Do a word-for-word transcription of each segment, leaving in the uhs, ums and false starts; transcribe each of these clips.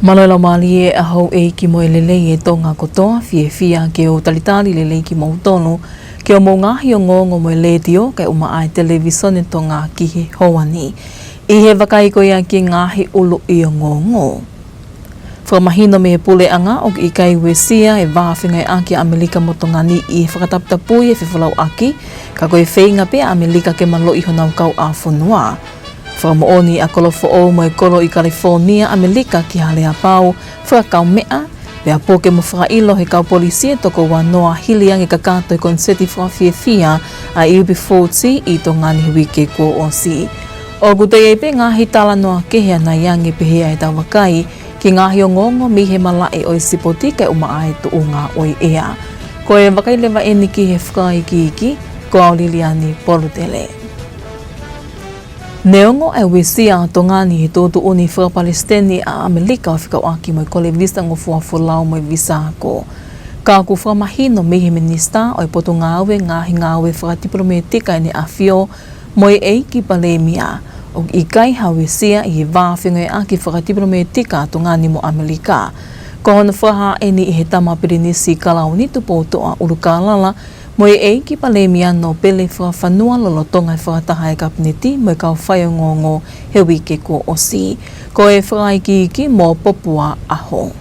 Mālō e laumālie ʻa houʻeiki mo e lelei ʻa Tonga kotoa, fiefia ke u talitali lelei kimoutolu ki hoʻomou ngaahi ongoongo mo e letiō kae ʻumaʻā e televīsone Tonga ki he houa ni. ʻI he vakai ko ia ki he ngaahi ʻuluʻi ongoongo. Fakamahino mei he puleʻanga ʻoku ʻikai uesia e vā fengāueʻaki ʻa ʻAmelika mo Tonga ni ʻi he fakataputapui e fefolauʻaki, ka ko e feinga pē ʻa ʻAmelika ke maluʻi honau kauʻāfonua. Fakamoʻoni ʻa Kolofoʻou mo e Kolo ʻi Kalefōnia ʻAmelika ki he aleapau fakakaumeʻa, pea puke mo fakaʻilo he kau polisi e toko uanoa hili ange kakato e koniseti fakafiefia ʻa e U B forty ʻi Tonga ni he uike kuo ʻosi. ʻOku toe ʻi ai pē ngaahi talanoa kehe ʻanai ange pehē ʻa ʻetau vakai ki he ngaahi ongoongo mei he malaʻe ʻo e sipoti kae ʻumaʻā e tuʻunga ʻo e ʻea. Ko e vakai leva eni ki he fakaikiiki, ko au Liliani Polutele. Neongo e uesia ʻa Tonga ni he tuʻutuʻuni fakapalesiteni ʻa ʻAmelika ʻo fekauʻaki mo e kole visa ngofua folau mo e visa ako, ka ʻoku fakamahino mei he Minisitā ʻo e Potungāue Ngaahi Ngāue Fakatipilomētika ʻEne ʻAfio mo e ʻEiki Palēmia, ʻoku ʻikai ha uesia ʻi he vā fengāueʻaki fakatipilomētika ʻa Tonga ni mo ʻAmelika. Ko hono fakahā eni ʻe he Tama Pilinisi Kalauni Tupoutoʻa ʻUlukalala mo e ʻEiki Palēmia Nōpele Fakafanua lolotonga e fakataha e Kapineti mo e kau faiongoongo he uike kuo ʻosi. Ko e fakaikiiki mo Popua ʻAho.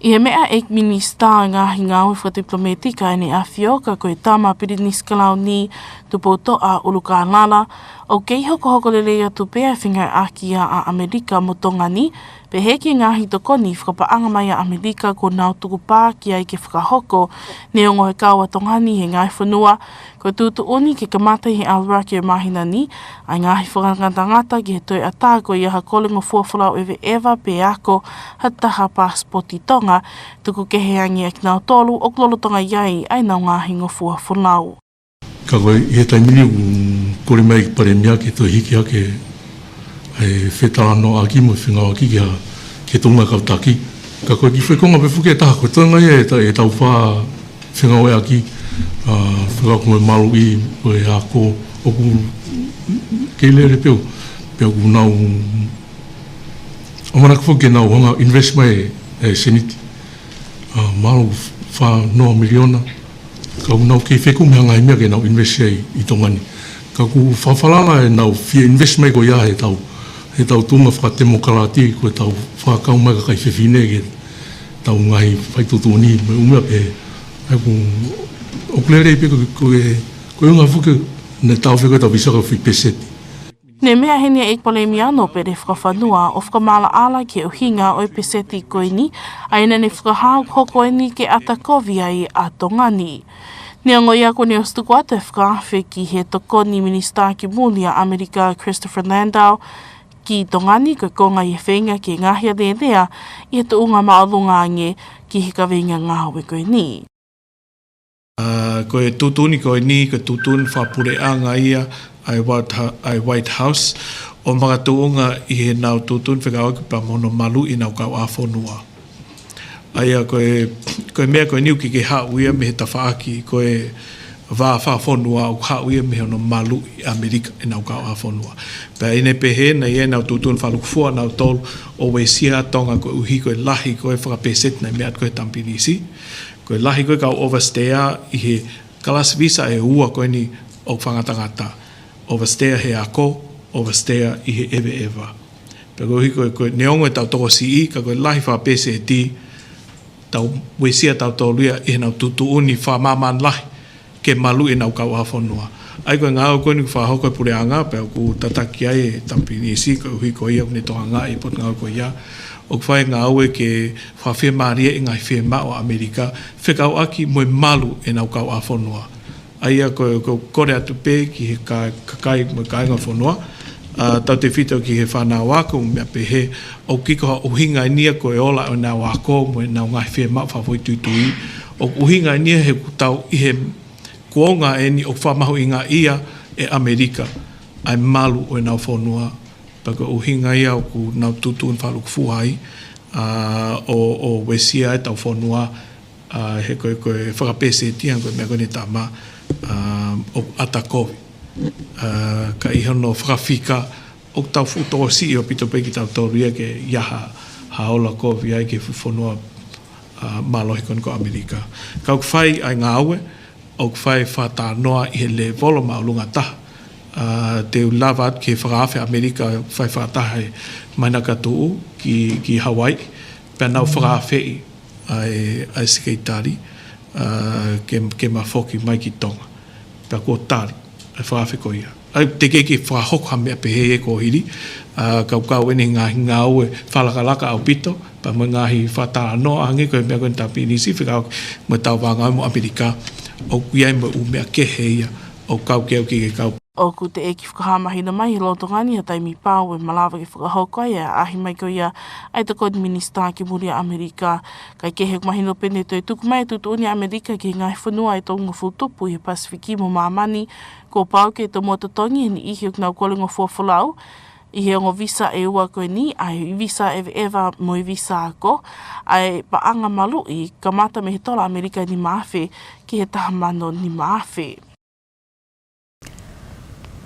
ʻI he meʻa ʻa e ʻEiki Minisitā Ngaahi Ngāue Fakatipilomētika ʻEne ʻAfio, ka ko e Tama Pilinisi Kalauni Tupoutoʻa ʻUlukalala, ʻoku kei hokohoko lelei atu pē ʻa e fengāueʻaki ʻa ʻAmelika mo Tonga ni, pehē ki he ngaahi tokoni fakapaʻanga mai ʻa ʻAmelika kuo nau tukupā ki ai ke fakahoko, neongo e kau ʻa Tonga ni he ngaahi fonua, ko e tuʻutuʻuni ke kamata ʻi he ʻaho ʻuluaki ʻo e māhina ni ʻa e ngaahi fakangatangata ki he toe ʻatā ko ia ha kole ngofua folau ʻeveʻeva pe ako ha taha pasipoti Tonga, tuku kehe ange ʻa kinautolu ʻoku lolotonga ʻi ai ʻa ʻenau ngaahi ngofua folau. Ka ko e ʻi he taimi ni ʻoku kole mai e Palēmia ke toe hiki hake e fetalanoaʻaki mo e fengāueʻaki ki ha, ki he tuʻunga kau taki. Ka ko e kiʻi foʻi konga pē foki ʻe taha, ko e toenga ia ʻe ta-, ʻetau fā fengāueʻaki, ʻa, fekauʻaki mo e maluʻi, ko e ako, ʻoku kei lele pē ʻo, pea ʻoku nau ʻamanaki foki ke nau hanga invest mai e, e seniti, ʻa, mahalo fā noa miliona, ka ʻoku nau kei fekumi ha ngaahi meʻa ke nau invest ai ʻi Tonga ni. Ka ʻoku fakafalala ʻenau fie invest mai ko ia heʻetau, heʻetau tuʻunga fakatemokalati, ko ʻetau fakakau mai kakai fefine ke tau ngaahi faituʻutuʻuni mo e ʻū meʻa pehē. ʻA ia ʻoku, ʻoku lelei pē ko, ko e, ko e ʻuhinga foki naʻe taʻofi ko ʻetau visa ko e foʻi peseti. Ne meʻa heni ʻa e ʻEiki Palēmia Nōpele Fakafanua ʻo fakamaʻalaʻala ki he ʻuhinga ʻo e peseti ko eni, ʻa ia naʻa ne fakahā ʻoku hoko eni ke ʻata kovi ai ʻa Tonga ni. Neongo ia kuo ne ʻosi tuku atu e fakaafe ki he Tokoni Minisitā ki Muli ʻa ʻAmelika Christopher Landau ki Tonga ni ko e konga ʻi he feinga ke ngaahi alēlea ʻi he tuʻunga māʻolunga ange ki he kaveinga ngāue ko eni. ʻA, ko e tuʻutuʻuni ko eni, ko e tuʻutuʻuni fakapuleʻanga ia ʻa e White Hou-, ʻa e White House, ʻo makatuʻunga ʻi heʻenau tuʻutuʻuni fekauʻaki pea mo hono maluʻi ʻenau kauʻāfonua. ʻA ia ko e, ko e meʻa ko eni ʻoku ʻikai ke haʻu ia mei he tafaʻaki, ko e vā fakafonua ʻoku haʻu ia mei hono maluʻi ʻAmelika ʻenau kauʻāfonua. Pea ʻi heʻene pehē naʻe ʻi ai ʻenau tuʻutuʻuni fakalūkufua ʻanautolu ʻo uesia ʻa Tonga koeʻuhi ko e lahi ko e fakapēseti naʻe meʻa atu ko e Tama Pilinisi. Ko e lahi ko e kau overstay-a ʻi he kalasi visa ʻe ua ko eni ʻoku fakangatangata. Overstay-a he ako, overstay-a ʻi he ʻeveʻeva. Pea koeʻuhi ko e, ko e neongo ʻetau tokosiʻi, ka ko e lahi fakapēseti, tau uesia tautolu ia ʻi heʻenau tuʻutuʻuni fakamāmani lahi ke maluʻi ʻenau kauʻāfonua. ʻA ia ko e ngāue ko eni ʻoku fakahoko ʻe he puleʻanga, pea ʻoku tataki ai e Tama Pilinisi, koeʻuhi ko ia ʻoku ne tokangaʻi e potungāue ko ia, ʻoku fai e ngāue ke fakafiemālieʻi e ngaahi fiemaʻu ʻa ʻAmelika fekauʻaki mo e malu ʻenau kauʻāfonua. ʻA ia ko e, ko e kole atu pē ki he ka-, kakai mo e kāinga fonua, ʻa, tautefito ki he fānau ako, meʻa pehē, ʻoku ʻikai ko ha ʻuhinga eni ia ko e ola ʻo ʻenau ako mo ʻenau ngaahi fiemaʻu fakafoʻituitui. ʻOku ʻuhinga eni ia he ʻoku tau ʻi he kuonga eni ʻoku fakamahuʻingaʻia ʻe ʻAmelika ʻa e malu ʻo ʻenau fonua. Pea ko e ʻuhinga ia ʻoku nau tuʻutuʻuni fakalūkufua ai, ʻa, ʻo, ʻo uesia ʻetau fonua, ʻa, he ko e, ko e fakapēseti ʻa ko e meʻa ko eni ʻa e Tama, ʻa, ʻoku ʻata kovi. ʻA, ka ʻi hono fakafika, ʻoku tau fuʻu tokosiʻi ʻaupito pē kitautolu ia ke ʻi ai ha, Haola kovi ai ki he fuʻu fonua, ʻa, mālohi ko eni ko ʻAmelika. Ka ʻoku fai ʻa e ngāue, ʻoku fai fakatalanoa ʻi he lēvolo māʻolunga taha. ʻA, te u lava atu ki he fakaafe ʻAmelika fai fakataha he māhina ka tuʻu ki, ki Hawaii. Pea nau fakaafeʻi ʻa e, ʻa e sekelitali, ʻa, ke, ke ma foki mai ki Tonga. Pea kuo tali ʻa e fakaafe ko ia. ʻA, teʻeki ke fakahoko ha meʻa pehē ia ko hili, ʻa, kaukau eni he ngaahi ngāue fakalakalaka ʻaupito, pea mo e ngaahi fakatalanoa hangē ko e meʻa ko eni tā pilinisi fekauʻaki mo e tau vāngai mo ʻAmelika, ʻoku ʻi ai mo e ʻū meʻa kehe ia ʻoku kau ke au ke ke kau. ʻOku teʻeki fakahā mahino mai he lolotonga ni ha taimi pau ʻe malava ke fakahoko ai ʻa e ʻaʻahi mai ko ia ʻa e tokoni minisitā ki muli ʻa ʻAmelika. Kae kehe ʻoku mahino pē ne toe tuku mai e tuʻutuʻuni ʻa ʻAmelika ki he ngaahi fonua ʻe tolungofulu tupu ʻi he Pasifiki mo māmani, kuo pau ke tomuʻa totongi e niʻihi ʻoku nau kole ngofua folau ʻi he ongo visa ʻe ua ko eni, ʻa e visa ʻeveʻeva mo e visa ako, ʻa e paʻanga maluʻi kamata mei he tola ʻAmelika ʻe nima afe ki he taha mano nima afe.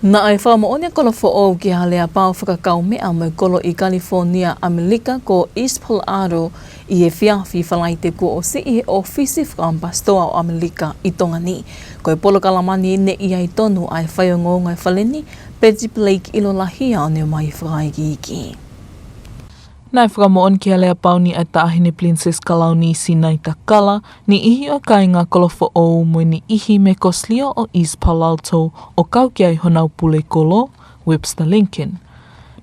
Naʻe fakamoʻoni ʻa Kolofoʻou ki ha aleapau fakakaumeʻa mo e kolo ʻi California, ʻAmelika ko East Palo Alto ʻi he efiafi Falaite kuo ʻosi ʻi he ʻōfisi fakaʻamipasitoa ʻo ʻAmelika ʻi Tonga ni. Ko e polokalama ni ne ʻi ai tonu ʻa e faiongoongo ʻo e fale ni, Betty Blake ʻIlolahia ʻo ne ʻomai fakaikiiki. Naʻe fakamoʻoni ki he aleapau ni ʻa e Taʻahine Princess Kalauni Sinaitakala, niʻihi ʻo e kāinga Kolofoʻou mo e niʻihi mei he Kosilio ʻo East Palo Alto ʻo kau ki ai honau pule kolo, Webster Lincoln.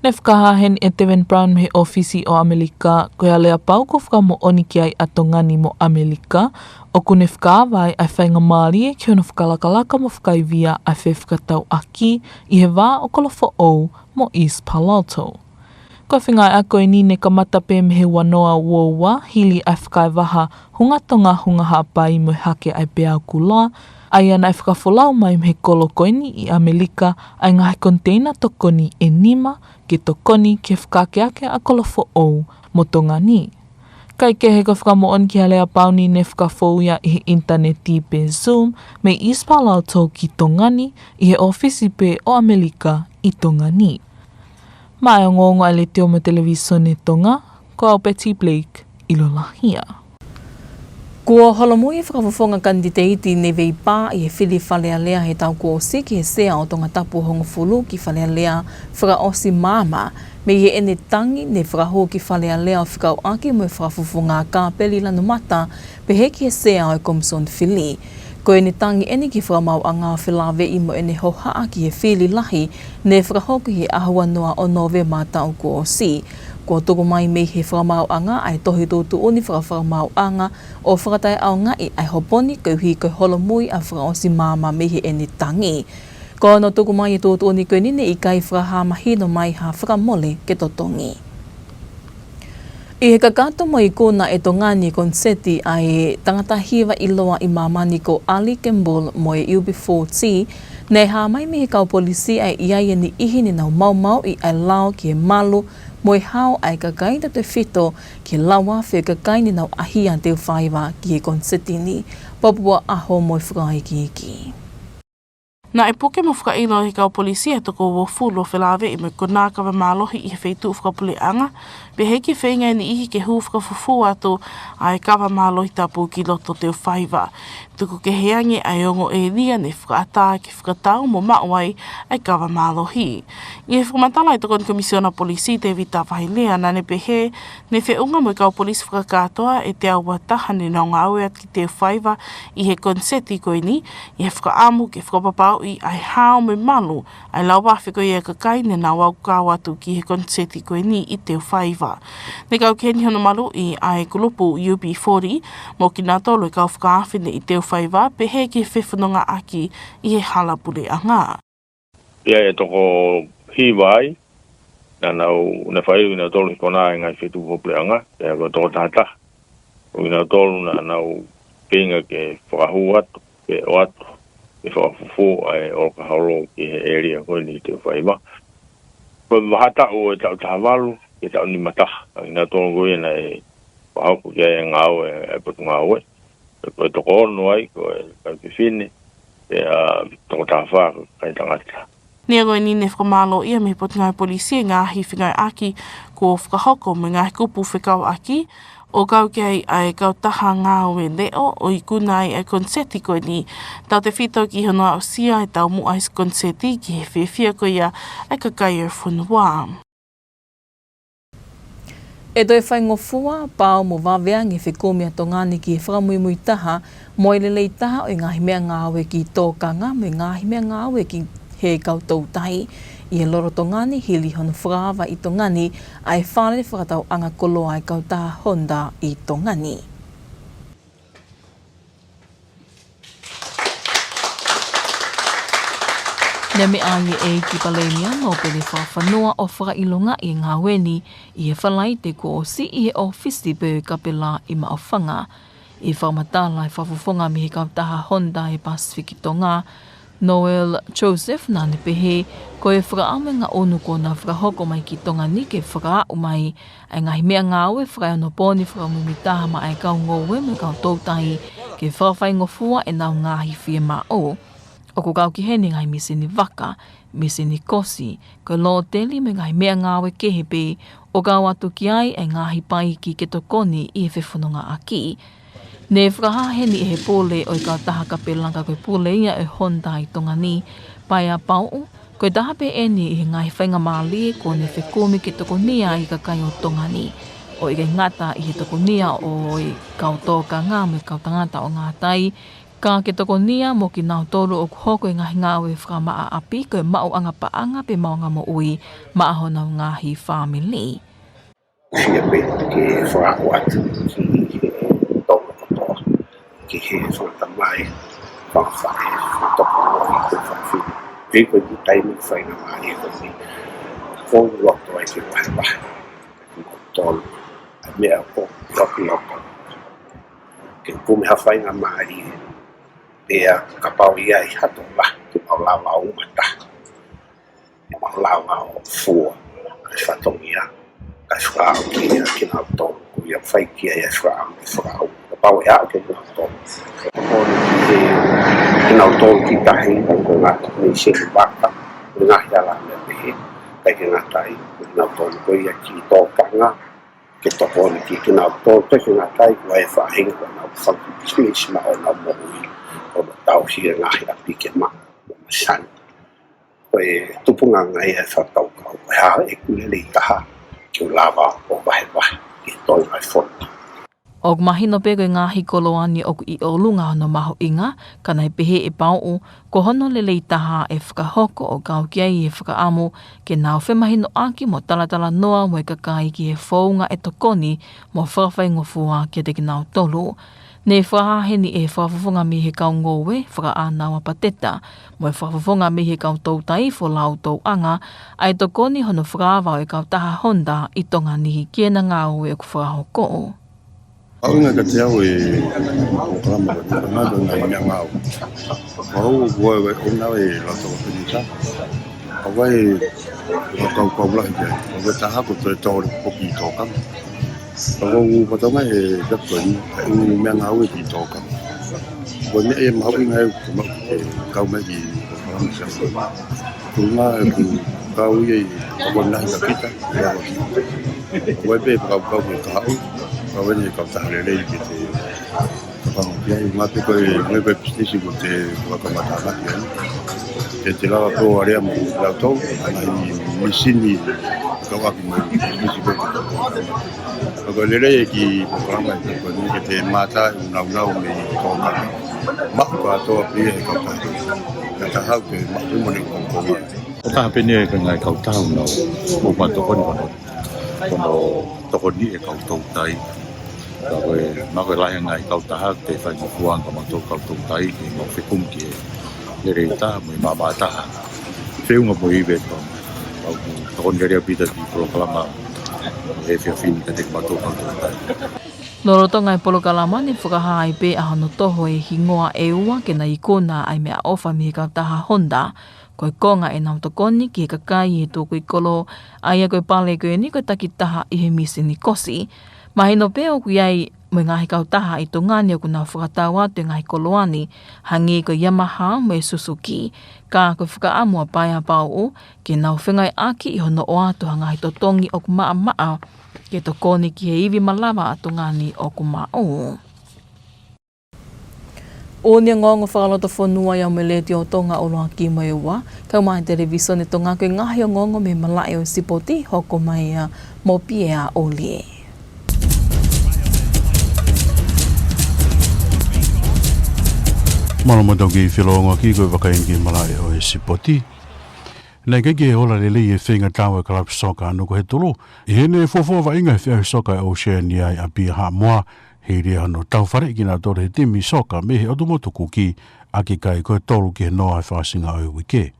Ne fakahā heni ʻe Devin Brown mei he ʻōfisi ʻo ʻAmelika, ko e aleapau kuo fakamoʻoni ki ai ʻa Tonga ni mo ʻAmelika, ʻoku ne fakaava ai ʻa e faingamālie ki hono fakalakalaka mo fakaivia ʻa e fefakatauʻaki ʻi he vā ʻo Kolofoʻou mo East Palo Alto. Ko e fengāueʻaki ko eni ne kamata pē mei he ua noa ua ua hili ʻa e fakaevaha Hunga Tonga Hunga Haʻapai mo e hake ʻa e peau kula, ʻa ia naʻe fakafolau mai mei he kolo ko eni ʻi ʻAmelika ʻa e ngaahi koniteina tokoni ʻe nima ke tokoni ki he fakaakeake ʻa Kolofoʻou mo Tonga ni. Kae kehe ko e fakamoʻoni ki he aleapau ni ne fakafou ia ʻi he ʻinitaneti pe Zoom mei East Palo Alto ki Tonga ni ʻi he ʻōfisi pē ʻo ʻAmelika ʻi Tonga ni. Maʻá e ongoongo ʻa e Letiō mo e Televisone Tonga, ko au Betty Blake ʻIlolahia. Kuo holomui e fakafofonga kanititeiti ne veipā ʻi he fili Fale Alea he taʻu kuo ʻosi ki he sea ʻo Tongatapu hongofulu ki Fale Alea Fakaʻosi Maama, mei heʻene tangi ne fakahū ki Fale Alea ʻo fekauʻaki mo e fakafofonga Kapeli Lanumata, pehē ki he sea ʻo e Komisoni Fili. Ko ʻene tangi eni ki he Fakamaauʻanga ʻo felāveʻi mo ʻene hohaʻa ki he fili lahi ne fakahoko ʻi he ʻaho ua noa ʻo Nōvema taʻu kuo ʻosi. Kuo tuku mai mei he Fakamaauʻanga ʻa e tohi tuʻutuʻuni fakafakamaauʻanga ʻo fakataʻeʻaongaʻi ʻa e hopo ni koeʻuhi ko e holomui ʻa Fakaʻosi Maama mei heʻene tangi. Ko hono tuku mai e tuʻutuʻuni ko eni ne ʻikai fakahā mahino mai ha fakamole ke totongi. ʻI he kakato mo e ikuna ʻe Tonga ni e koniseti ʻa e tangata hiva ʻiloa ʻi māmani ko Ali Kimball mo e U B forty, ne hā mai mei he kau polisi ʻa e ʻi ai e niʻihi ne nau maumauʻi ʻa e lao ki he malu mo e hao ʻa e kakai tautefito ki he lau afe kakai ne nau ʻaʻahi ʻa Teufaiva ki he koniseti ni. Papua ʻAho mo e fakaikiiki. Naʻe puke mo fakaʻilo ʻe he kau polisi ʻa e toko uofulu ʻo felāveʻi mo e konā kava mālohi ʻi he feituʻu fakapuleʻanga, pehē ki he feinga ʻa e niʻihi ke hū fakafufū atu ʻa e kava mālohi tapu ki loto Teufaiva. Tuku kehe ange ʻa e ongo ʻēlia ne fakaʻatā ke fakatau mo maʻu ai ʻa e kava mālohi. ʻI he fakamatala ʻa e Tokoni Komisiona Polisi Tēvita Vailea naʻa ne pehē, ne feʻunga mo e kau polisi fakakātoa ʻe teau ua taha ne nau ngāue atu ki Teufaiva ʻi he koniseti ko eni, ʻi he fakaʻamu ke fakapapauʻi ʻa e hao mo e malu ʻa e lau afe ko ia ʻa e kakai ne nau aʻu kau atu ki he koniseti ko eni ʻi Teufaiva. Ne kau ki heni hono maluʻi ʻa e kulupu U B forty mo kinautolu e kau fakaafe ne ʻi Teufaiva pehē ki he fefonongaʻaki ʻi he hala puleʻanga. ʻI ai e toko hiva ai, naʻa nau, ne fai kinautolu ʻi he konā ʻa e ngaahi feituʻu fakapuleʻanga, pea ko e toko taha taha ʻo kinautolu naʻa nau feinga ke fakahū atu, ke ʻoatu, ke fakafufū ʻa e ʻolokaholo ki he ʻēlia ko eni ʻi Teufaiva. Ko e vahaʻa taʻu ʻo e taʻu taha valu ki he taʻu nima taha, ʻa kinautolu ko ia naʻe fakahoko ki ai e ngāue ʻa e Potungāue. Ko e toko ono ai ko e kakai fefine, pea toko taha fā ko e kakai tangata. Neongo eni, ne fakamālōʻia mei he Potungāue Polisi e ngaahi fengāueʻaki kuo fakahoko mo e ngaahi kupu fekauʻaki, ʻo kau ki ai ʻa e kautaha ngāue leʻo ʻo ikuna ai e koniseti ko eni, tautefito ki hono aʻusia e taumuʻa e koniseti ki he fiefia ko ia ʻa e kakai ʻo e fonua. ʻE toe faingofua, pau mo vave ange e fekumi ʻa Tonga ni ki he fakamuimui taha mo e lelei taha ʻo e ngaahi meʻangāue ki tōkanga mo e ngaahi meʻangāue ki he kau toutai ʻi he lolotonga ni, hili hono fakaava ʻi Tonga ni ʻa e fale fakatauʻanga koloa ʻa e kautaha Honda ʻi Tonga ni. Ne meʻa ai e ʻEiki Palēmia Nōpele Fakafanua ʻo fakaʻilongaʻi e ngāue ni ʻi he Falaite kuo ʻosi ʻi he ʻōfisi pē ʻo e Kapela ʻi Maʻufanga. ʻI he fakamatala ʻa e fakafofonga mei he kautaha Honda ʻi he Pasifiki Tonga, Noel Joseph, naʻa ne pehē ko e fakaʻamu e ngaʻunu kuo nau fakahoko mai ki Tonga ni ke fakaaʻu mai ʻa e ngaahi meʻangāue fakaeonopōni fakamuimui taha maʻa e kau ngoue mo e kau toutai ke fakafaingofua ʻenau ngaahi fiemaʻu. ʻOku kau ki heni e ngaahi misini vaka, misini kosi, ko e lōteli mo e ngaahi meʻangāue kehe pē, ʻo kau atu ki ai ʻa e ngaahi paiki ke tokoni ʻi he fefonongaʻaki. Ne fakahā heni ʻe he pule ʻo e kautaha Kapela, ka ko e pule ia ʻo e Honda ʻi Tonga ni, Paea Pauʻu, ko e taha pē eni ʻi he ngaahi faingamālie kuo ne fekumi ke tokonia ai e kakai ʻo Tonga ni, ʻo ʻikai ngata ʻi he tokonia ʻo e kau tōkanga mo e kau tangata ʻoʻongatai, ka ke tokonia mo kinautolu ʻoku hoko e ngaahi ngāue fakamaʻa ʻapi, ko e maʻuʻanga paʻanga pe maʻuʻanga moʻui maʻa honau ngaahi fāmili. Fia pē ke fakaaʻu atu ki he Tonga kotoa, ki he fanga tamai, fanga faʻē, fanga tokoua, fanga fefine. Pea ko e taimi faingamālie ko eni, ʻoku ou loto ai ke vahevahe kiate kimoutolu ʻa e meʻa ʻoku ou loto, loto ke kumi ha faingamālie, pea kapau ʻe ʻi ai ha tokolahi te mau lava ʻo umata, te mau lava ʻo fua ʻa e fatongia, kae fakaaʻu kiate kinautolu ko ia ʻoku fai ki ai ʻa e fakaʻamu ke fakaaʻu. Kapau ʻe aʻu kiate kinautolu, ʻo ne ki he, kinautolu ki tahi, ka ko e ngaahi misini vaka, ngaahi ala meʻa pehē, ʻikai ke ngata ai, kinautolu ko ia ki tōkanga, ke tokoni ki kinautolu, ʻikai ke ngata ai, ko e faʻahinga ko ʻenau fanga pisinisi maʻa honau moʻui, ʻo tauhi e ngaahi ʻapi ke maʻa, mo masani. Ko e tupuʻanga ia e fakakaukau, ko e hā ʻeku lelei taha ke u lava ʻo vahevahe ki he Tonga ʻi he fonua. ʻOku mahino pē ko e ngaahi koloa ni ʻoku ʻi ʻolunga hono mahuʻinga, ka naʻe pehē ʻe Pauʻu, ko hono lelei taha e fakahoko ʻo kau ki ai e fakaʻamu ke nau femahinoʻaki mo talatalanoa mo e kakai ki he founga ʻe tokoni mo fakafaingofua kiate kinautolu. Ne fakahā heni ʻe he fakafofonga mei he kau ngoue, Fakaʻānaua Pateta, mo e fakafofonga mei he kau toutai, Folau Touʻanga, ʻa e tokoni hono fakaava ʻo e kautaha Honda ʻi Tonga ni ki heʻena ngāue ʻoku fakahoko. ʻOku ʻuhinga kiate au e polokalama ko e polokalama ko e ngaahi meʻangāue. Ko au ʻoku ʻi ai e ʻouna e loto o Penita. ʻOku ʻi ai e fakakaukau lahi ki ai. ʻOku ʻi ai e taha ko e toe tō le poki tōkanga. Ka ko e ʻū fatongia he pepa ko eni, ʻi he ʻū meʻangāue ki tōkanga. Ko e meʻa ia mahuʻinga ʻoku mau ke kau mai ki he polokalama ko eni. Tuʻunga ʻoku kau ia ʻi he tokoni lahi kia kita, ʻi he ʻaho ni. ʻOku ʻi ai pē fakakaukau ke kahaʻu, kau eni e kautaha lelei ke te fakahoko ki ai, ʻuhinga pē ko e, ʻuhinga ko e pisinisi ko ē te u kamata ʻaki eni. Ke te lava pē ʻo alea mo kinautolu, ʻa e ngaahi misini, kau ʻaki mo e pisinisi ko ē. Ka ko e lelei e kiʻi polokalama ko eni ke te mamata ʻi he nāunau mei tōkanga. Maʻu kātoa pē ia he kautaha. Kae taha au ke maʻu mo ne kongokonga. Ko e taha pē eni e ngaahi kautaha ʻoku nau ō mai ʻo tokoni, ko hono, ko hono tokoni e kau toutai. Ka ko e, mahalo ko e lahi e ngaahi kautaha ʻoku te faingofua ange mautolu kau toutai ke mau fekumi ki he lelei taha mo e maama taha. Feʻunga mo e ivi ʻo Tonga. Mau tokoni lelei ʻaupito ki he polokalama he efiafi ni kiate kimautolu kau toutai. Lolotonga e polokalama ne fakahā ai pē ʻa hono toho e hingoa ʻe ua ke na ikuna ai e meʻaʻofa mei he kautaha Honda. Ko e konga ʻenau tokoni ki he kakai ʻi he tukui kolo, ʻa ia ko e pale ko eni ko e takitaha ʻi he misini kosi. Mahino pē ʻoku ʻi ai mo e ngaahi kautaha ʻi Tonga ni ʻoku nau fakatau atu e ngaahi koloa ni, hangē ko e Yamaha mo e Suzuki. Ka ko e fakaʻamu ʻa Paea Pauʻu ke nau fengāueʻaki ʻi hono ʻoatu ha ngaahi totongi ʻoku maʻamaʻa ke tokoni ki he ivi malava ʻa Tonga ni ʻoku maʻu. ʻOku ne ongoongo fakalotofonua ia mo e Letiō Tonga ʻUluaki mo e Ua, kae ʻumaʻā e Televīsone Tonga, ko e ngaahi ongoongo mei he malaʻe ʻo e sipoti, hoko mai ia mo Piea ʻOlie. Mālō mo tau kei felōngoaki, ko e vakai eni ki he malaʻe ʻo e sipoti. Naʻe ʻikai ke ola lelei e feinga tau ʻa e kalapu soka ʻa Nukuhetulu ʻi heʻene fuofua vaʻinga he feʻauhi soka ʻa e Oceania ʻi ʻApia Haʻamoa, hili ia hono tau faleʻi kinautolu ʻe he timi soka mei he ʻotu motu Kuki ʻaki e kai ko e tolu ki he noa he fakaʻosinga ʻo e uike.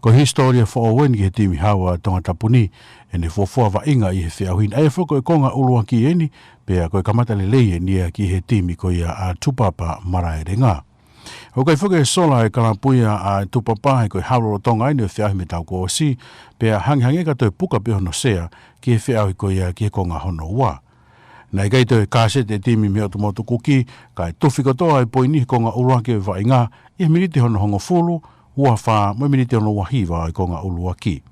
Ko e hisitōlia foʻou eni ki he timi hau ʻa Tongatapu ni, ʻene fuofua vaʻinga ʻi he feʻauhi ni, ʻa ia foki ko e konga ʻuluaki eni, pea ko e kamata lelei eni ia ki he timi ko ia ʻa Tupapa Malaelenga. ʻOku ʻikai foki ke sola e kalapu ia ʻa Tupapa, he ko e hau lolotonga eni ʻo e feʻauhi mei he taʻu kuo ʻosi, pea hangehangē ka toe puka pē hono sea ki he feʻauhi ko ia ki he konga hono ua. Naʻe ʻikai toe kaseti e timi mei he ʻotu motu Kuki, kae tufi kotoa e poini he konga ʻuluaki ʻo e vaʻinga, ʻi he miniti hono hongofulu, ua fā, mo e miniti hono ua hiva ʻo e konga ʻuluaki.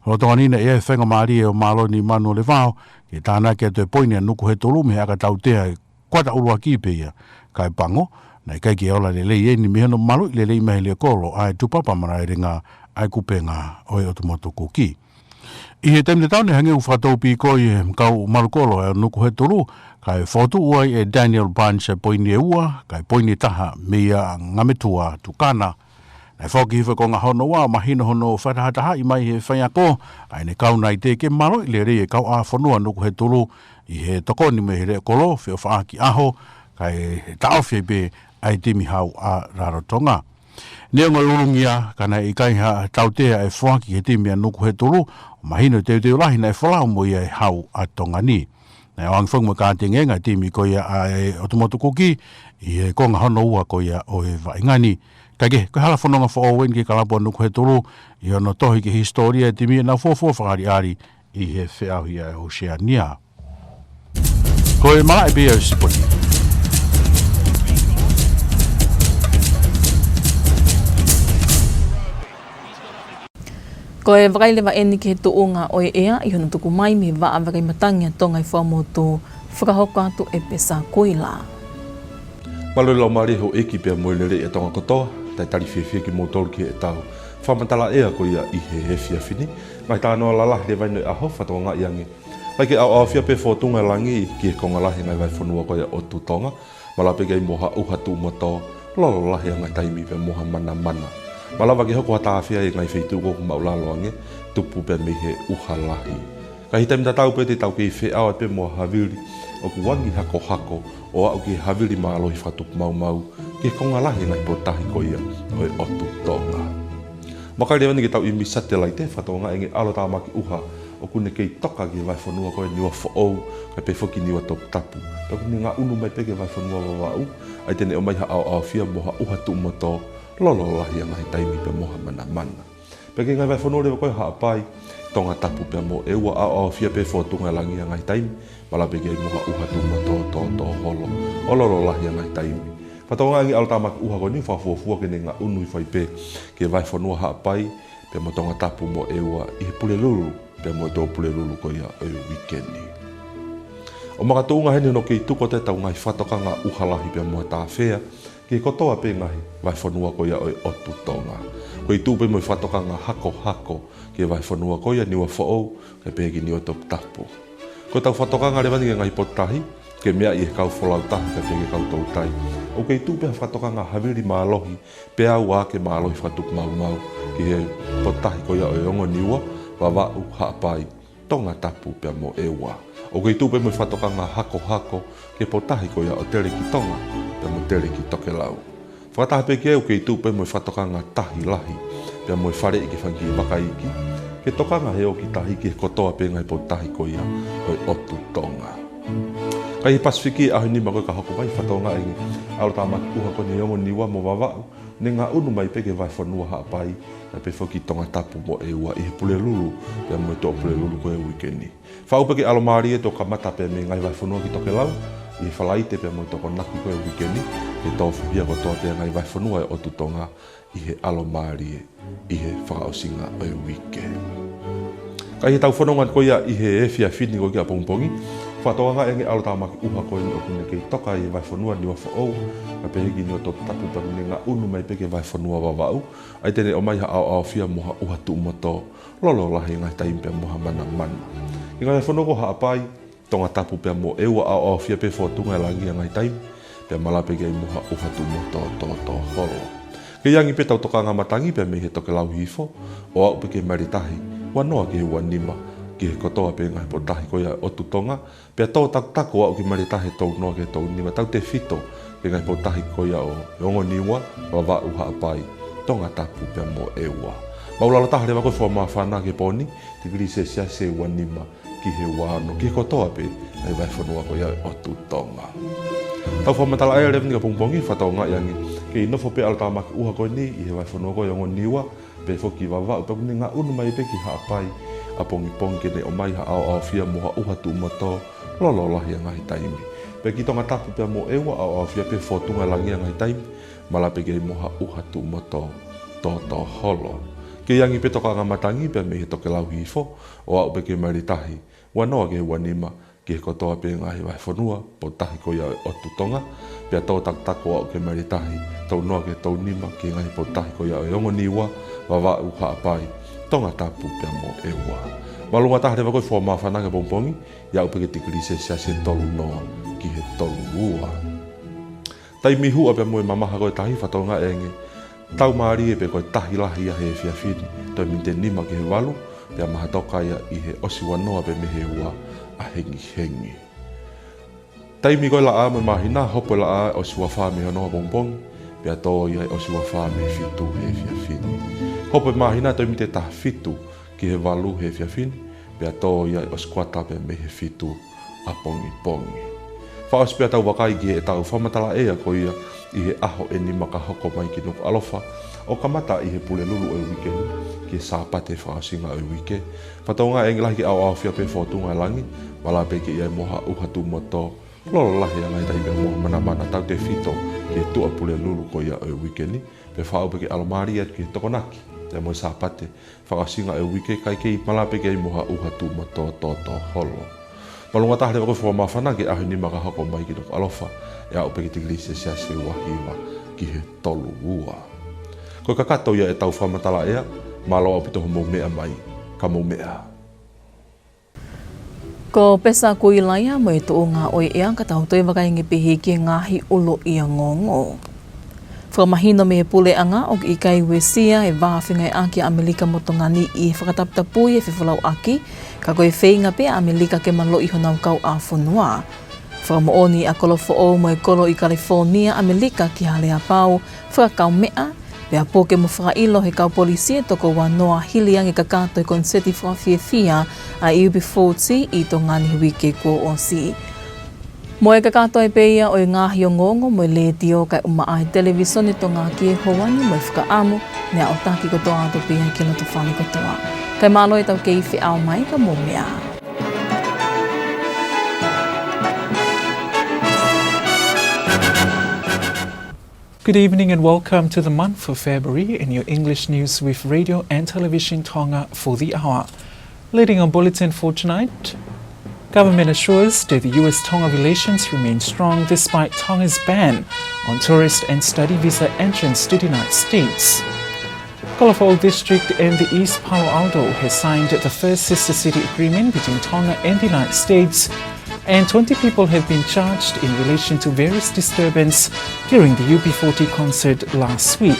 Lolotonga ni naʻe ʻi ai e faingamālie ʻo Maloni Manuolevao ke tānaki atu e poini ʻa Nukuhetulu mei he ʻakatautea he kuata ʻuluaki pē ia, kae pango, naʻe ʻikai ke ola lelei eni mei hono maluʻi lelei mai he leʻo kolo ʻa e Tupapa Malaelenga ʻa e kupenga ʻo e ʻotu motu Kuki. ʻI he taimi tatau naʻe hangē ʻoku fakatōpikoʻi e kau malu kolo ʻa Nukuhetulu, kae fokotuʻu ai ʻe Daniel Barnes e poini ʻe ua, kae poini ʻe taha meia Ngametua Tukana. Naʻe foki hifo e konga hono ua, mahino hono fakatahatahaʻi mai he faiako ʻa ʻene kau naite ke maluʻi lelei e kauʻāfonua Nukuhetulu ʻi he tokoni mei he leʻo kolo, feʻofaʻaki ʻaho, kae taʻofi ai pē ʻa e timi hau ʻa Rarotonga. Neongo e ulungia, ka naʻe ʻikai ha tautea ʻe foaki ki he timi ʻa Nukuhetulu, mahino e teuteu lahi naʻe folau mo ia ʻe he hau ʻa Tonga ni. Naʻe ʻoange foki mo e kātengenga e timi ko ia ʻa e ʻotu motu Kuki ʻi he konga hono ua ko ia ʻo e vaʻinga ni. Kae kehe, ko e hala fononga foʻou eni ki he kalapu ʻa Nukuhetulu ʻi hono tohi ki he hisitōlia e timi ʻenau fuofua fakaʻaliʻali ʻi he feʻauhi ʻa e Oceania. Ko e malaʻe pē ia ʻo e sipoti. Ko e vakai leva eni ki he tuʻunga ʻo e ʻea ʻi hono tuku mai mei he Vaʻa Vakai Matangi ʻa Tonga ʻi Fuaʻamotu, fakahoko atu ʻe Pesa Kuila. Mālō e laumālie houʻeiki pea mo e lelei ʻa Tonga kotoa, talitali fiefia kimoutolu ki heʻetau fakamatala ʻea ko ia ʻi he efiafi ni. Ngaahi talanoa lalahi leva eni ʻo e ʻaho, fakatokangaʻi ange ʻoku ʻaʻafiafi pē fōtunga e langi ki he konga lahi e ngaahi vahefonua ko ia ʻo e ʻotu Tonga. Malava pē ke ʻi ai mo ha ʻuha tuʻu mo tō, lolo lahi ʻa e ngaahi taimi pea mo ha manamana. Malava ke hoko ha tāfea ʻi he ngaahi feituʻu ko ē ʻoku māʻulalo ange, tupu pē mei he ʻuha lahi. Ka ʻi he taimi tatau pē te tau kei feʻao pē mo ha havili ʻoku angi hakohako ʻo aʻu ki he havili mālohi fakatupu maumau ki he konga lahi e ngaahi potutahi ko ia ʻo e ʻotu Tonga. Vakai leva eni ki heʻetau ʻīmisi satelaite, fakatokangaʻi ange ʻalotāmaki ʻuha ʻoku ne kei toka ki he vahefonua ko ia Niuafoʻou, kae pehē foki Niuatoputapu. Pea ʻoku ne ngaʻunu mai pē ki he vahefonua Vavaʻu, ʻa ia te ne ʻomai ha ʻaoʻaofia mo ha ʻuha tuʻu mo tō, lolo lahi ʻa e ngaahi taimi pea mo ha manamana. Pea ki he ngaahi vahefonua leva ko ia Haʻapai, Tongatapu pea mo ʻEua, ʻaoʻaofia pē fōtunga e langi ʻa e ngaahi taimi, malava pē ke ʻi ai mo ha ʻuha tuʻu mo tō, tō, tō holo, ʻo lolo lahi ʻa e ngaahi taimi. Fakatokangaʻi ange ʻalotāmaki ʻuha ko eni ʻoku fakafuofua ke ne ngaʻunu hifo ai pē ki he vahefonua Haʻapai, pea mo Tongatapu mo ʻEua ʻi he Pulelulu, pea mo e Tuʻapulelulu ko ia ʻo e uike ni. ʻO makatuʻunga heni hono kei tuku atu ʻetau ngaahi fakatokanga ʻuha lahi pea mo ha tāfea ki he kotoa pē ngaahi vahefonua ko ia ʻo e ʻotu Tonga. Ko e tuʻu pē mo e fakatokanga hakohako ki he vahefonua ko ia Niuafoʻou, kae pehē ki Niuatoputapu. Ko ʻetau fakatokanga leva eni ki he ngaahi potutahi, ke meaʻi ʻe he kau folau tahi kae pehē ki he kau toutai, ʻoku kei tuʻu pē ha fakatokanga havili mālohi, peau ake mālohi fakatupu maumau ki he potutahi ko ia ʻo e ongo Niua, Vavaʻu, Haʻapai, Tongatapu pea mo ʻEua. ʻOku kei tuʻu pē mo e fakatokanga hakohako ki he potutahi ko ia ʻo Telekitonga pea mo Telekitokelau. Fakataha pē ki ai ʻoku kei tuʻu pē mo e fakatokanga tahi lahi pea mo e faleʻi ki he fanga kiʻi vaka iiki, ke tokanga he ō ki tahi ki he kotoa pē ngaahi potutahi ko ia ʻo e ʻotu Tonga. Ka ʻi he Pasifiki ʻaho ʻe nima ko ē ka hoko mai, fakatokangaʻi ange ʻalotāmaki ʻuha ko eni ʻa e ongo Niua mo Vavaʻu, ne ngaʻunu mai pē ki he vahefonua Haʻapai, kae pehē foki Tongatapu mo ʻEua ʻi he Pulelulu pea mo e Tuʻapulelulu ko ia ʻo e uike ni. Fakaʻuhinga pē ke ʻalomālie ʻetau kamata pē mei he ngaahi vahefonua ki tokelau, ʻi he Falaite pea mo e Tokonaki ko ē uike ni, ke tofuhia kotoa pē ʻa e ngaahi vahefonua ʻo e ʻOtu Tonga ʻi he ʻalomālie ʻi he fakaʻosinga ʻo e uike. Ka ʻi heʻetau fononga ko ia ʻi he efiafi ni ko ia ʻapongipongi, fakatokangaʻi ange ʻa e ʻalotāmaki ʻuha ko eni ʻoku ne kei toka ʻi he vahefonua Niuafoʻou, kae pehē ki Niuatoputapu pea mo e ngaʻunu mai pē ki he vahefonua Vavaʻu, ʻa ia te ne ʻomai ha ʻaoʻaofia mo ha ʻuha tuʻumotu lolo lahi he ngaahi taimi pea mo ha manamana. Ki he ngaahi vahefonua ko Haʻapai, Tongatapu pea mo ʻEua, ʻaoʻaofia pē fōtunga e langi he ngaahi taimi, pea malava pē ki ai mo ha ʻuha tuʻumotu tōtōholo. Kei angi pē ʻetau tokanga matangi pea mei he tokelau hihifo, ʻo aʻu pē ki he maile tahi ua noa ki he ua nima, ki he kotoa pē ngaahi potutahi ko ia ʻo e ʻOtu Tonga, pea tō takutaku ʻo aʻu ki he maile tahi tolu noa ki he tolu nima, tautefito ki he ngaahi potutahi ko ia ʻo e ongo Niua, Vavaʻu, Haʻapai, Tongatapu pea mo ʻEua. Maʻulalo taha leva ko e fuʻu māfana ki he pō ni, tikilī selesiasi ʻe ua nima ki he ua ono, ki he kotoa pē ʻa e vahefonua ko ia ʻo e ʻOtu Tonga. Tau fakamatala ʻa e leva ni ʻapongipongi, fakatokangaʻi ange kei nofo pē ʻa e ʻalotāmaki ʻuha ko eni ʻi he vahefonua ko ia ʻo e ongo Niua, pea foki Vavaʻu, pea ʻoku ne ngaʻunu mai pē ki Haʻapai ʻapongipongi ke ne ʻomai ha ʻaoʻaofia mo ha ʻuha tuʻumotu lolo lahi he ngaahi taimi. Pea ki Tongatapu pea mo ʻEua, ʻaoʻaofia pē fōtunga e langi he ngaahi taimi, malava pē ki ai mo ha ʻuha tuʻumotu tōtōholo. Kei angi pē ʻetau tokanga matangi pea mei he tokelau hihifo, ʻo aʻu pē ki he maile tahi ua noa ki he ua nima, ki he kotoa pē ngaahi vahefonua, potutahi ko ia ʻo e ʻOtu Tonga, pea tō takutaku ʻo aʻu ki he maile tahi tolu noa ki he tolu nima, ki he ngaahi potutahi ko ia ʻo e ongo Niua, Vavaʻu, Haʻapai, Tongatapu pea mo ʻEua. Māʻolunga taha leva ko e fuʻu māfana ki he pongipongi, ʻo aʻu pē ki he tikilī selesiasi ʻe tolu noa ki he tolu ua. Taimi huʻa pea mo e mamaha ko e tahi, fakatokangaʻi ange tau mālie pē ko e tahi lahi ia he efiafi ni, toe miniti ʻe nima ki he valu, pea mahatoka ia ʻi he ʻosi ua noa pē mei he ua ʻahengihengi. Taimi ko e laʻā mo e māhina, hopo e laʻā ʻosi ua fā mei he ono ʻapongipongi, pea tō ia ʻosi ua fā mei he fitu he efiafi ni. Hopo e māhina toe miniti ʻe taha fitu ki he valu he efiafi ni, pea tō ia ʻosi kuata pē mei he fitu ʻapongipongi. Fakaʻosi pea tau vakai ki heʻetau fakamatala ʻea ko ia ʻi he ʻaho ʻe nima ka hoko mai ki Nukuʻalofa, ʻo kamata ʻi he Pulelulu ʻo e uike ni, ki he Sāpate fakaʻosinga ʻo e uike. Fakatokangaʻi ange lahi ke ʻaoʻaofia pē fōtunga e langi, malava pē ke ʻi ai mo ha ʻuha tuʻumotu lolo lahi he ngaahi taimi pea mo ha manamana, tautefito ki he Tuʻapulelulu ko ia ʻo e uike ni, pea faʻu pē ke ʻalomālie atu ki he Tokonaki pea mo e Sāpate fakaʻosinga ʻo e uike, kae kei malava pē ke ʻi ai mo ha ʻuha tuʻumotu tōtōholo. Māʻolunga taha leva ko e fuʻu māfana ki he ʻaho ʻe nima ka hoko mai ki Nukuʻalofa, ʻo aʻu pē ki he tikilī selesiasi ʻe ua hiva ki he tolu ua. Ko e kakato ia ʻetau fakamatala ʻea, mālō ʻaupito hoʻomou meʻa mai, ka mou meʻa ā. Ko Pesa Kuilaia mo e tuʻunga ʻo e ʻea, ka tau toe vakai ange pē ki he ngaahi ʻuluʻi ongoongo. Fakamahino mei he puleʻanga ʻoku ʻikai uesia e vā fengāueʻaki ʻa ʻAmelika mo Tonga ni ʻi he fakataputapui e fefolauʻaki, ka ko e feinga pē ʻa ʻAmelika ke maloʻi honau kauʻāfonua. Fakamoʻoni ʻa Kolofoʻou mo e kolo ʻi Kalefōnia, ʻAmelika ki he aleapau fakakaumeʻa, pea puke mo fakaʻilo he kau polisi e toko ua noa hili ange e kakato e koniseti fakafiefia ʻa e U B forty ʻi Tonga ni he uike kuo ʻosi. Mo e kakato ē pē ia ʻo e ngaahi ongoongo mei he Letiō kae ʻumaʻā e Televīsone Tonga ki he houa ni, mo e fakaʻamu ne aʻutaki kotoa atu pē ia ki loto fale kotoa. Kae mālō ʻetau kei feʻao mai, ka mou meʻa ā. Good evening and welcome to the month of February in your English news with Radio and Television Tonga for the hour. Leading our bulletin for tonight, government assures that the U S Tonga relations remain strong despite Tonga's ban on tourist and study visa entrance to the United States. Kolofoʻou District and the East Palo Alto has signed the first sister city agreement between Tonga and the United States, and twenty people have been charged in relation to various disturbance during the U B forty concert last week.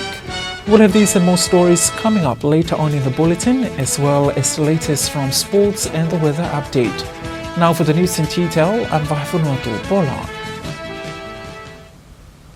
We'll have these and more stories coming up later on in the bulletin, as well as the latest from sports and the weather update. Now for the news in detail, I'm Vahefonua Tuʻupola.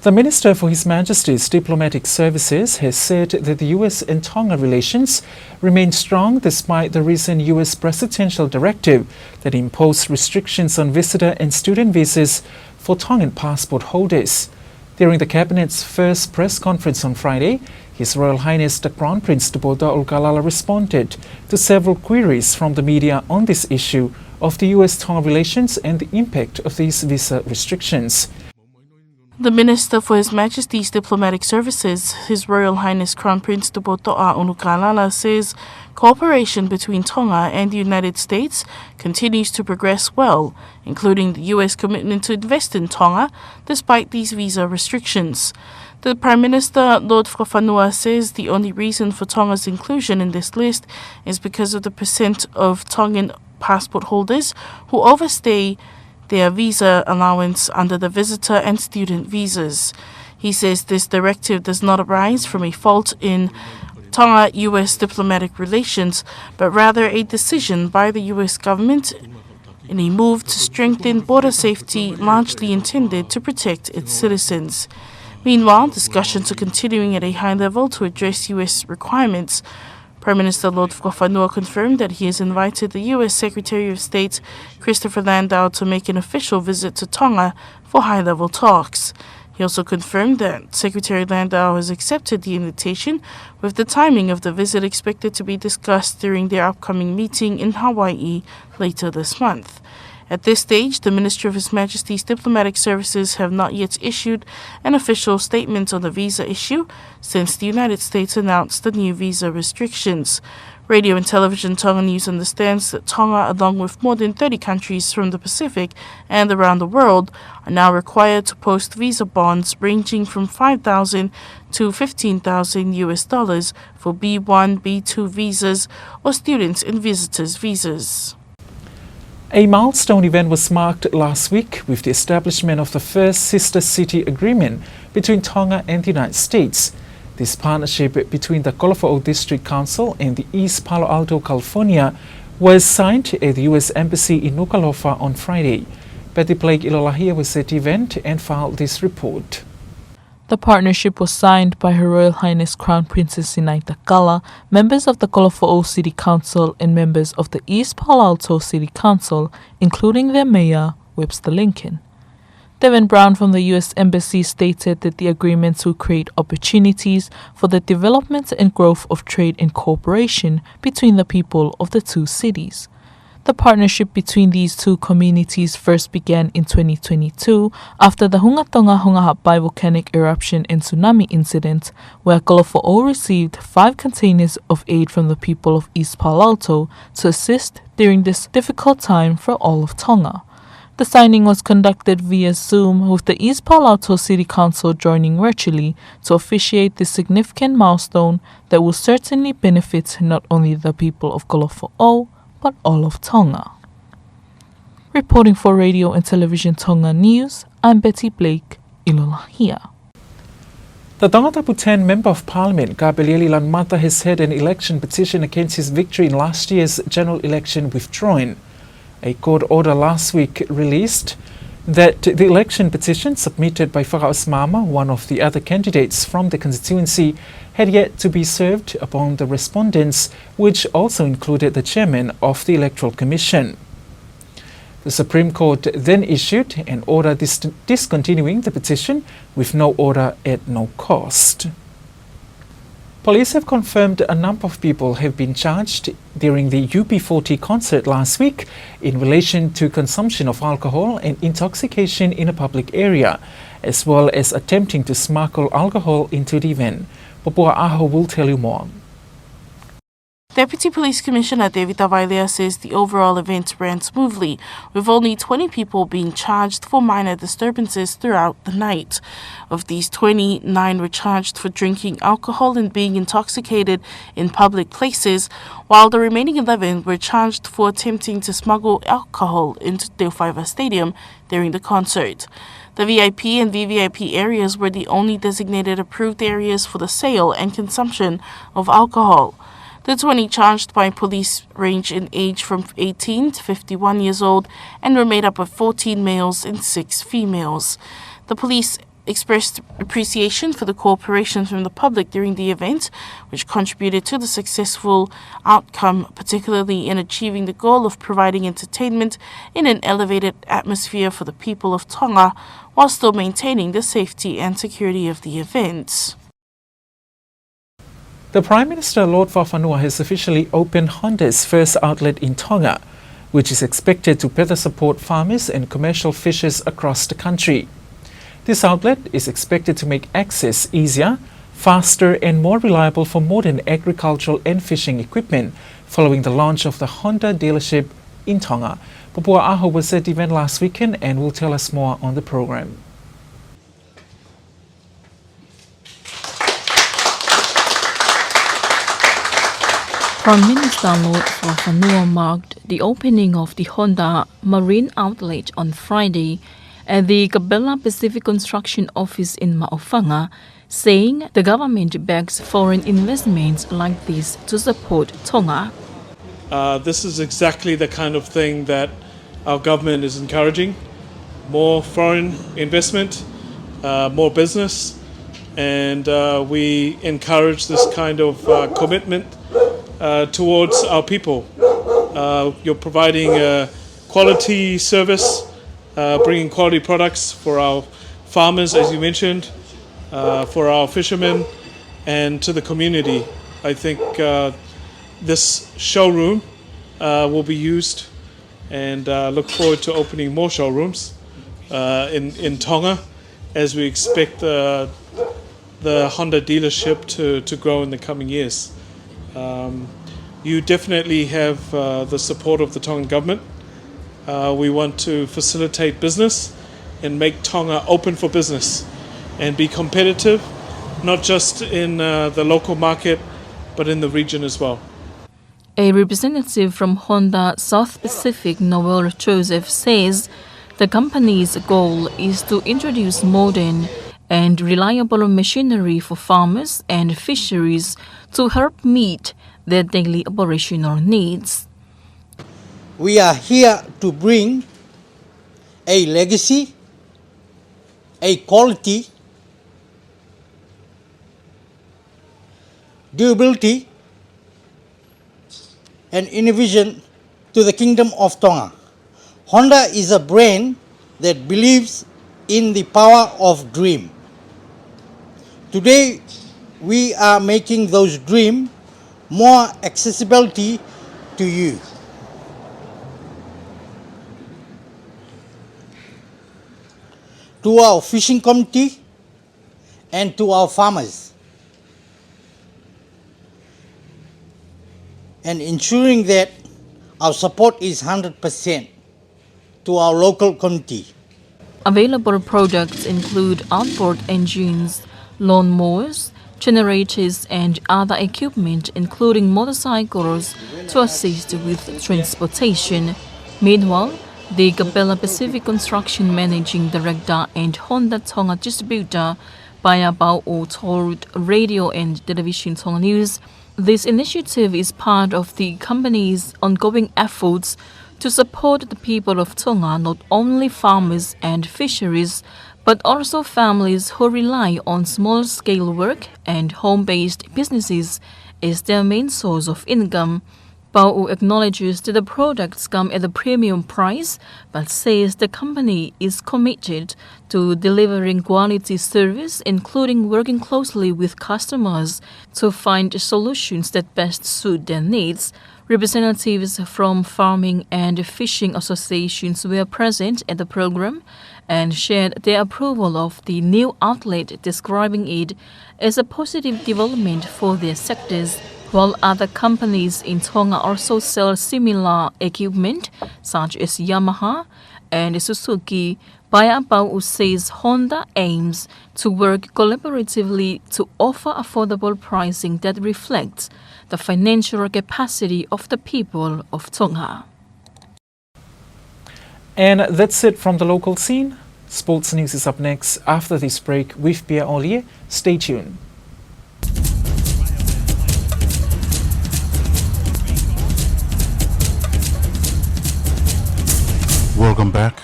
The Minister for His Majesty's Diplomatic Services has said that the U S and Tonga relations remain strong despite the recent U S presidential directive that imposed restrictions on visitor and student visas for Tongan passport holders. During the Cabinet's first press conference on Friday, His Royal Highness the Crown Prince Tupoutoʻa ʻUlukalala responded to several queries from the media on this issue of the U S Tonga relations and the impact of these visa restrictions. The Minister for His Majesty's Diplomatic Services, His Royal Highness Crown Prince Tupoutoʻa ʻUlukalala, says cooperation between Tonga and the United States continues to progress well, including the U S commitment to invest in Tonga despite these visa restrictions. The Prime Minister, Lord Fakafanua, says the only reason for Tonga's inclusion in this list is because of the percent of Tongan passport holders who overstay their visa allowance under the visitor and student visas. He says this directive does not arise from a fault in Tonga-U S diplomatic relations, but rather a decision by the U S government in a move to strengthen border safety largely intended to protect its citizens. Meanwhile, discussions are continuing at a high level to address U S requirements. Prime Minister Lord Fakafanua confirmed that he has invited the U S Secretary of State, Christopher Landau, to make an official visit to Tonga for high-level talks. He also confirmed that Secretary Landau has accepted the invitation, with the timing of the visit expected to be discussed during their upcoming meeting in Hawaii later this month. At this stage, the Ministry of His Majesty's Diplomatic Services have not yet issued an official statement on the visa issue since the United States announced the new visa restrictions. Radio and Television Tonga News understands that Tonga, along with more than thirty countries from the Pacific and around the world, are now required to post visa bonds ranging from five thousand to fifteen thousand U S dollars for B one, B two visas or students and visitors visas. A milestone event was marked last week with the establishment of the first sister city agreement between Tonga and the United States. This partnership between the Kolofoʻou District Council and the East Palo Alto California was signed at the U S Embassy in Nukuʻalofa on Friday. Betty Blake Ilolahia was at the event and filed this report. The partnership was signed by Her Royal Highness Crown Princess Sinaita Kala, members of the Kolofoʻou City Council, and members of the East Palo Alto City Council, including their mayor, Webster Lincoln. Devin Brown from the U S Embassy stated that the agreements will create opportunities for the development and growth of trade and cooperation between the people of the two cities. The partnership between these two communities first began in twenty twenty-two after the Hunga Tonga Hunga Haʻapai volcanic eruption and tsunami incident, where Kolofoʻou received five containers of aid from the people of East Palo Alto to assist during this difficult time for all of Tonga. The signing was conducted via Zoom, with the East Palo Alto City Council joining virtually to officiate this significant milestone that will certainly benefit not only the people of Kolofoʻou, but all of Tonga. Reporting for Radio and Television Tonga News, I'm Betty Blake Ilolahia. The Tongatapu ten Member of Parliament, Kapelieli Lanumata, has had an election petition against his victory in last year's general election withdrawn. A court order last week released that the election petition submitted by Fakaʻosimama, one of the other candidates from the constituency, had yet to be served upon the respondents, which also included the chairman of the Electoral Commission. The Supreme Court then issued an order dis-, discontinuing the petition with no order at no cost. Police have confirmed a number of people have been charged during the U B forty concert last week in relation to consumption of alcohol and intoxication in a public area, as well as attempting to smuggle alcohol into the event. Papua Aho will tell you more. Deputy Police Commissioner David Tavailea says the overall event ran smoothly, with only twenty people being charged for minor disturbances throughout the night. Of these twenty, nine were charged for drinking alcohol and being intoxicated in public places, while the remaining eleven were charged for attempting to smuggle alcohol into Teofaiva Stadium during the concert. The V I P and V V I P areas were the only designated approved areas for the sale and consumption of alcohol. The twenty charged by police range in age from eighteen to fifty-one years old and were made up of fourteen males and six females. The police expressed appreciation for the cooperation from the public during the event, which contributed to the successful outcome, particularly in achieving the goal of providing entertainment in an elevated atmosphere for the people of Tonga, while still maintaining the safety and security of the event. The Prime Minister, Lord Fakafanua, has officially opened Honda's first outlet in Tonga. which is expected to better support farmers and commercial fishers across the country. This outlet is expected to make access easier, faster and more reliable for modern agricultural and fishing equipment following the launch of the Honda dealership in Tonga. Papua Aho was at the event last weekend and will tell us more on the program. Prime Minister Lord Fakafanua marked the opening of the Honda Marine Outlet on Friday at the Capella Pacific Construction Office in Maʻufanga, saying the government backs foreign investments like this to support Tonga. Uh, this is exactly the kind of thing that our government is encouraging. More foreign investment, uh, more business, and, uh, we encourage this kind of, uh, commitment, uh, towards our people. Uh, you're providing a quality service, uh, bringing quality products for our farmers, as you mentioned, uh, for our fishermen, and to the community. I think, uh, this showroom, uh, will be used, and, uh, look forward to opening more showrooms, uh, in, in Tonga as we expect, uh, the Honda dealership to, to grow in the coming years. Um, you definitely have, uh, the support of the Tongan government. Uh, we want to facilitate business and make Tonga open for business and be competitive, not just in, uh, the local market, but in the region as well. A representative from Honda South Pacific, Noel Joseph, says the company's goal is to introduce modern and reliable machinery for farmers and fisheries to help meet their daily operational needs. We are here to bring a legacy, a quality, durability, and innovation to the Kingdom of Tonga. Honda is a brand that believes in the power of dream. Today, we are making those dreams more accessibility to you. To our fishing community, and to our farmers, and ensuring that our support is hundred percent to our local community. Available products include outboard engines, lawn mowers, generators, and other equipment, including motorcycles, to assist with transportation. Meanwhile, the Capella Pacific Construction Managing Director and Honda Tonga Distributor, Paea Pauʻu, told Radio and Television Tonga News this initiative is part of the company's ongoing efforts to support the people of Tonga, not only farmers and fisheries, but also families who rely on small-scale work and home-based businesses as their main source of income. Pauʻu acknowledges that the products come at a premium price, but says the company is committed to delivering quality service, including working closely with customers to find solutions that best suit their needs. Representatives from farming and fishing associations were present at the program and shared their approval of the new outlet, describing it as a positive development for their sectors, while other companies in Tonga also sell similar equipment, such as Yamaha and Suzuki. Paea Pauʻu says Honda aims to work collaboratively to offer affordable pricing that reflects the financial capacity of the people of Tonga. And that's it from the local scene. Sports news is up next after this break with Pierre Olie. Stay tuned. Welcome back.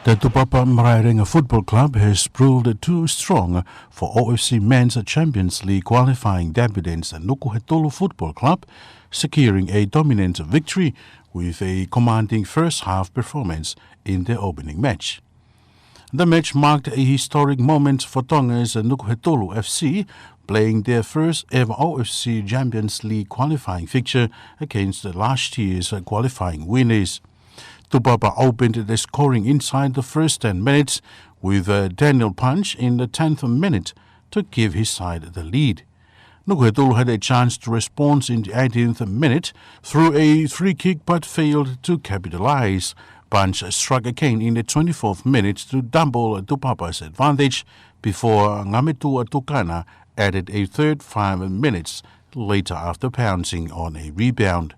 The Tupapa Maraerenga Football Club has proved too strong for O F C Men's Champions League qualifying debut against Nukuhetulu Football Club, securing a dominant victory with a commanding first half performance in their opening match. The match marked a historic moment for Tonga's Nukuhetulu F C, playing their first ever O F C Champions League qualifying fixture against the last year's qualifying winners. Tupapa opened the scoring inside the first ten minutes with, uh, Daniel Punch in the tenth minute to give his side the lead. Nukuhetulu had a chance to respond in the eighteenth minute through a free kick but failed to capitalize. Punch struck again in the twenty-fourth minute to double Tupapa's advantage before Ngametua Tukana added a third five minutes later after pouncing on a rebound.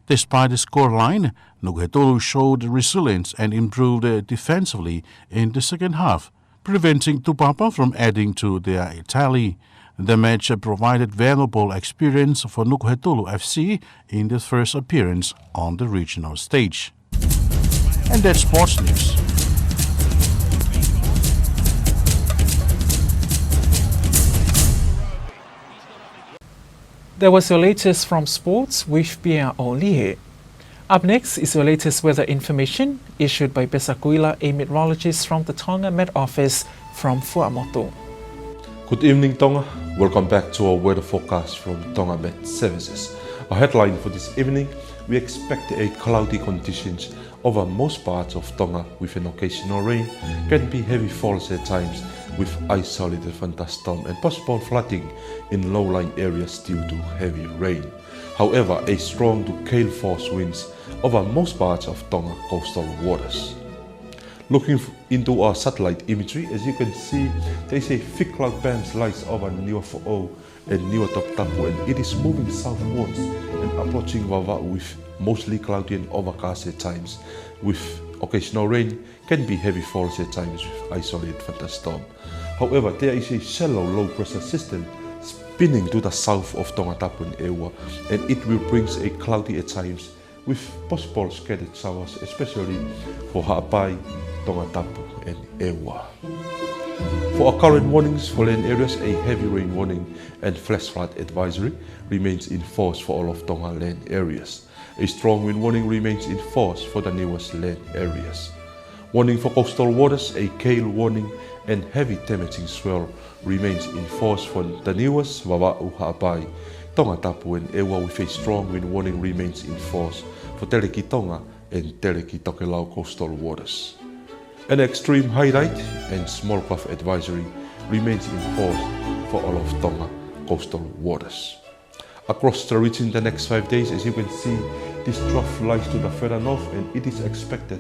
Despite the scoreline, Nukuhetulu showed resilience and improved, uh, defensively in the second half, preventing Tupapa from adding to their tally. The match provided valuable experience for Nukuhetulu F C in the first appearance on the regional stage. And that's sports news. That was your latest from sports with Pierre Olie. Up next is your latest weather information issued by Pesa Kuila, a meteorologist from the Tonga Met Office from Fuaʻamotu. Good evening, Tonga. Welcome back to our weather forecast from Tonga Met Services. Our headline for this evening, we expect a cloudy conditions over most parts of Tonga with an occasional rain, can be heavy falls at times with isolated thunderstorm and possible flooding in low-lying areas due to heavy rain. However, a strong to gale force winds over most parts of Tonga coastal waters. Looking f-, into our satellite imagery, as you can see, there is a thick cloud bands lies over Niuafoʻou and Niuatoputapu, and it is moving southwards and approaching Vavaʻu with mostly cloudy and overcast at times, with occasional rain, can be heavy falls at times with isolated thunderstorm. However, there is a shallow low pressure system spinning to the south of Tongatapu and ʻEua, and it will brings a cloudy at times with possible scattered showers, especially for Haʻapai, Tongatapu and ʻEua. For our current warnings for land areas, a heavy rain warning and flash flood advisory remains in force for all of Tonga land areas. A strong wind warning remains in force for the Niuas land areas. Warning for coastal waters, a gale warning and heavy damaging swell remains in force for the Niuas, Vavaʻu, Haʻapai, Tongatapu and ʻEua, with a strong wind warning remains in force for Telekitonga and Telekitokelau coastal waters. An extreme high tide and small craft advisory remains in force for all of Tonga coastal waters. Across the region the next five days, as you can see, this trough lies to the further north and it is expected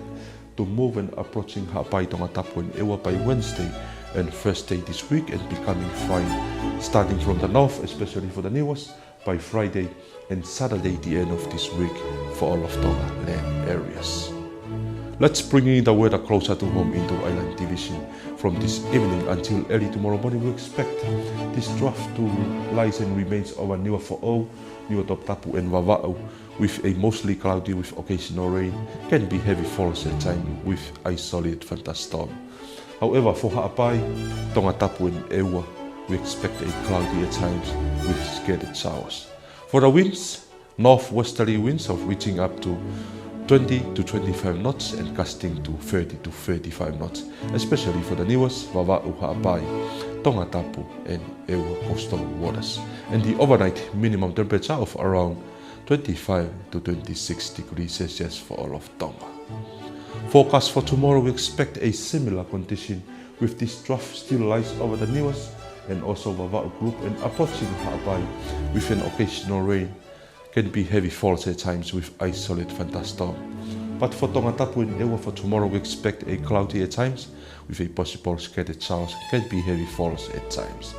to move and approaching Haʻapai, Tongatapu and ʻEua by Wednesday and Thursday this week and becoming fine, starting from the north, especially for the Niuas, by Friday and Saturday, the end of this week, for all of Tonga land areas. Let's bring in the weather closer to home into Island Division. From this evening until early tomorrow morning, we expect this trough to lies and remains over Niuafoʻou, Niuatoputapu and Vavaʻu, with a mostly cloudy with occasional rain, can be heavy falls at time with isolated thunderstorm. However, for Haʻapai, Tongatapu and ʻEua, we expect a cloudy at times with scattered showers. For the winds, northwesterly winds of reaching up to twenty to twenty-five knots and gusting to thirty to thirty-five knots, especially for the Niuas, Vavaʻu, Haʻapai, Tongatapu and ʻEua coastal waters. And the overnight minimum temperature of around twenty-five to twenty-six degrees Celsius for all of Tonga. Forecast for tomorrow, we expect a similar condition with this trough still lies over the Niuas and also Vavaʻu group and approaching Haʻapai with an occasional rain, can be heavy falls at times with isolated thunderstorm. But for Tongatapu and ʻEua for tomorrow, we expect a cloudy at times with a possible scattered showers, can be heavy falls at times.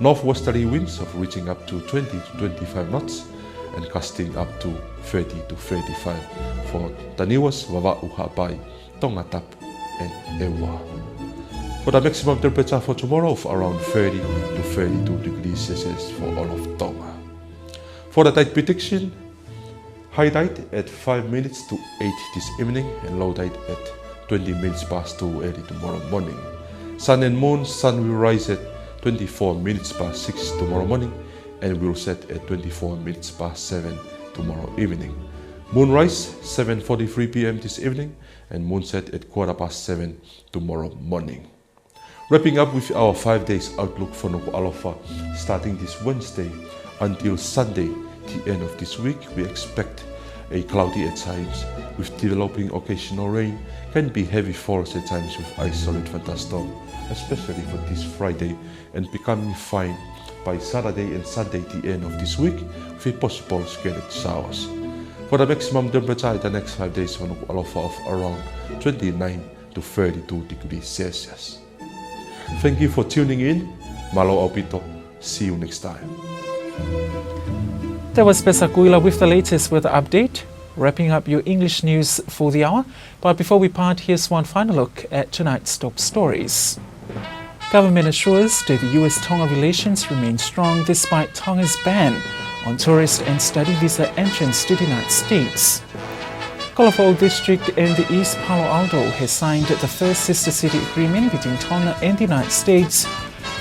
Northwesterly winds of reaching up to twenty to twenty-five knots and gusting up to thirty to thirty-five for the Niuas, Vavaʻu, Haʻapai, Tongatapu and ʻEua. For the maximum temperature for tomorrow of around thirty to thirty-two degrees Celsius for all of Tonga. For the tide prediction, high tide at five minutes to eight this evening and low tide at twenty minutes past two early tomorrow morning. Sun and moon, sun will rise at twenty-four minutes past six tomorrow morning and will set at twenty-four minutes past seven tomorrow evening. Moonrise, seven forty-three p.m. this evening, and moonset at quarter past seven tomorrow morning. Wrapping up with our five days outlook for Nukuʻalofa, starting this Wednesday until Sunday, the end of this week, we expect A cloudy at times, with developing occasional rain, can be heavy force at times with isolated thunderstorm, especially for this Friday, and becoming fine by Saturday and Sunday, the end of this week, with possible scattered showers. For the maximum temperature in the next five days, ʻoku ʻaloʻofa of around twenty-nine to thirty-two degrees Celsius. Thank you for tuning in. Mālō ʻaupito. See you next time. That was Pesa Kuila with the latest weather update, wrapping up your English news for the hour. But before we part, here's one final look at tonight's top stories. Government assures that the U S Tonga relations remain strong despite Tonga's ban on tourist and study visa entrance to the United States. Kolofoʻou District in the East Palo Alto has signed the first sister city agreement between Tonga and the United States,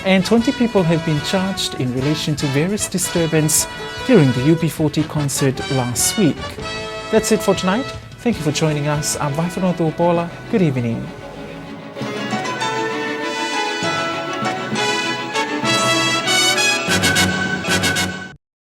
and twenty people have been charged in relation to various disturbance during the U B forty concert last week. That's it for tonight. Thank you for joining us. I'm Vaifanoa Tupola. Good evening.